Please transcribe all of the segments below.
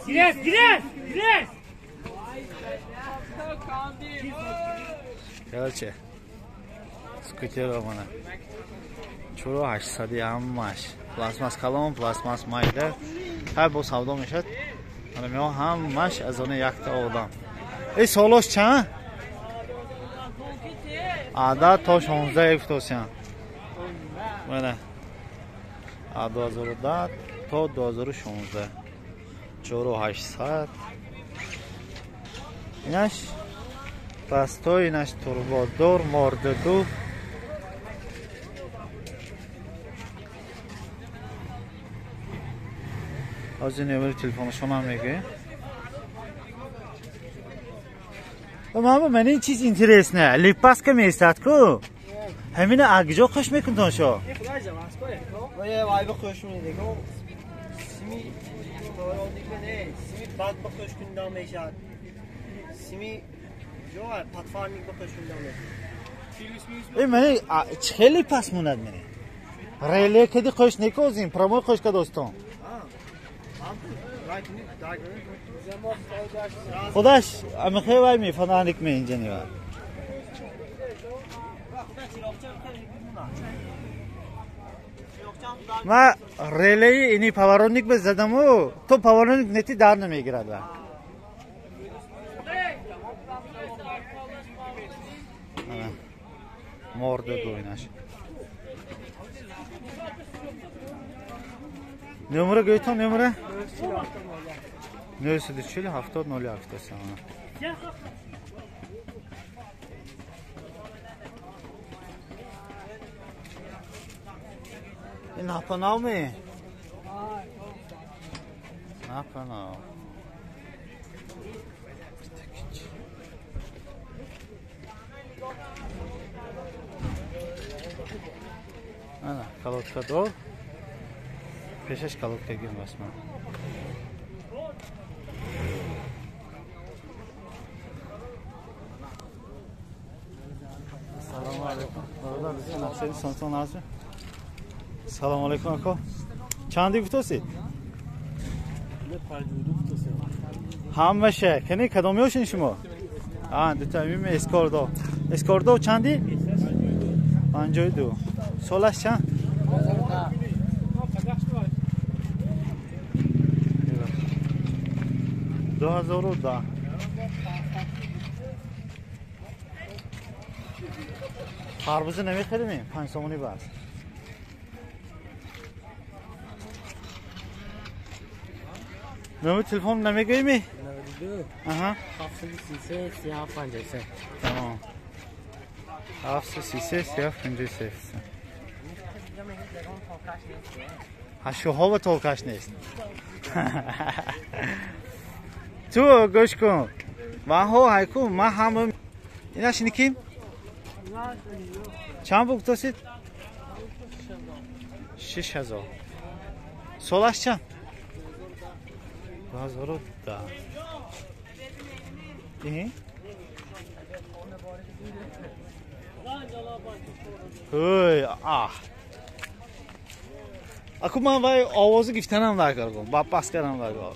Гирифт, гирифт, гирифт. Короче, скутеро мана. 4800 ҳамаш. Пластмас калон, пластмас майда. Ҳар бо савдо мешад. Мана мео ҳамаш аз он якта одам. Эй солош чанд? Ада то 16 гуфтосян. Мана. 2010 то 2016. 4800. Инаш пастой, инаш турбодор, мордаду. Ҳозир номери телефонашонам мегӯем. Мама, ман ин чиз интересне. Липаска меистад ку? Ҳамина агҷо хуш мекунтон шо? Э, мани хеле пас монад мани. Реле кади хуш некозим, промой хуш ка достон. Худаш амихе вай мефананик ме инҷа нива. Ма релеи ини поворотник ба задаму, то поворотник нети дар намегирад ва. Морда дуинаш. Номера гӯйтон, номера? 940 70 01 гуфтасам. Ин напанав ме? Напанав. Ана, колодкадор. Пешаш колодка гирм басман. Салому алейкум. Бародар, бисёр нақшаи сонтон ҳаст? Салому алейкум, ако. Чанди гуфтосид? Ҳамаша. Кани кадомиёшин шумо? А, дута мим эскордо. Эскордо чанди? 52. Солаш чанд? 2010. Харбуза намехарем, 5 сомонӣ бас. Номер телефон намегӯӣ? 92 Аҳа. 733 3753. Тамом. 733 3753. Ҳашуҳо ба толкаш нест. Ту гӯш кун. Ваҳо ҳайку ман ҳама инаш никим? Чанд буд гуфтосид? 6000. Солаш чанд? 2010. Ин? Ҳой, аҳ. Аку ман вай овози гифтанам дар кардам, ба пас кардам дар кор.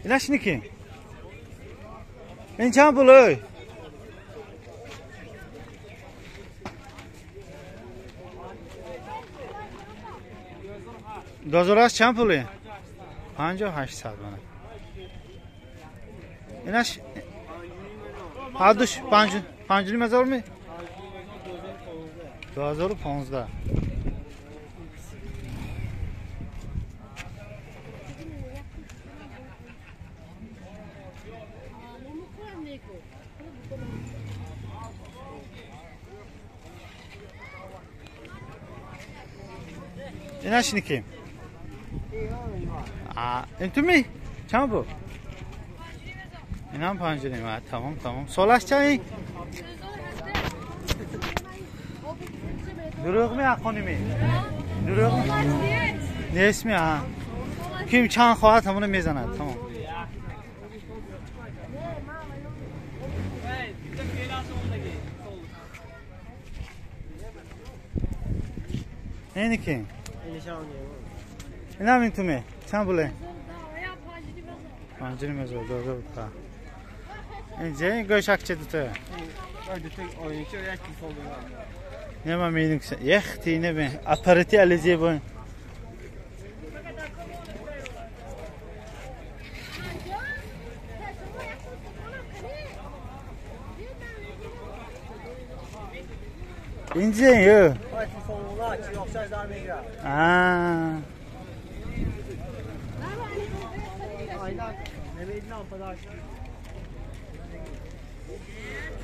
Инаш ники? Ин чанд пул ой? 2008 чанд пуле? 5800 мана. Инаш ҳардуш 5 ҳазор ми? 2015. Инаш ники? Ин ту ми? Чанд буд? Инам 5.5. Тамом, тамом. Солаш чанд? Дурӯғ ми ҳаққонӣ ми? Дурӯғ ми? Нест ми? Ким чанд хоҳад ҳамоно мезанад. Тамом. Ини ки? Инам ин туме. Чанд пуле? 5,5 ҳазор 2010. Инҷа ин гӯшак че дута? Не ма мебинем ки яхти не бин. Аппарати ализе бо. Инҷа ё. Аа.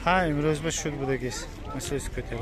Ҳа, имрӯз ба шуд будагис. Мисли скутер.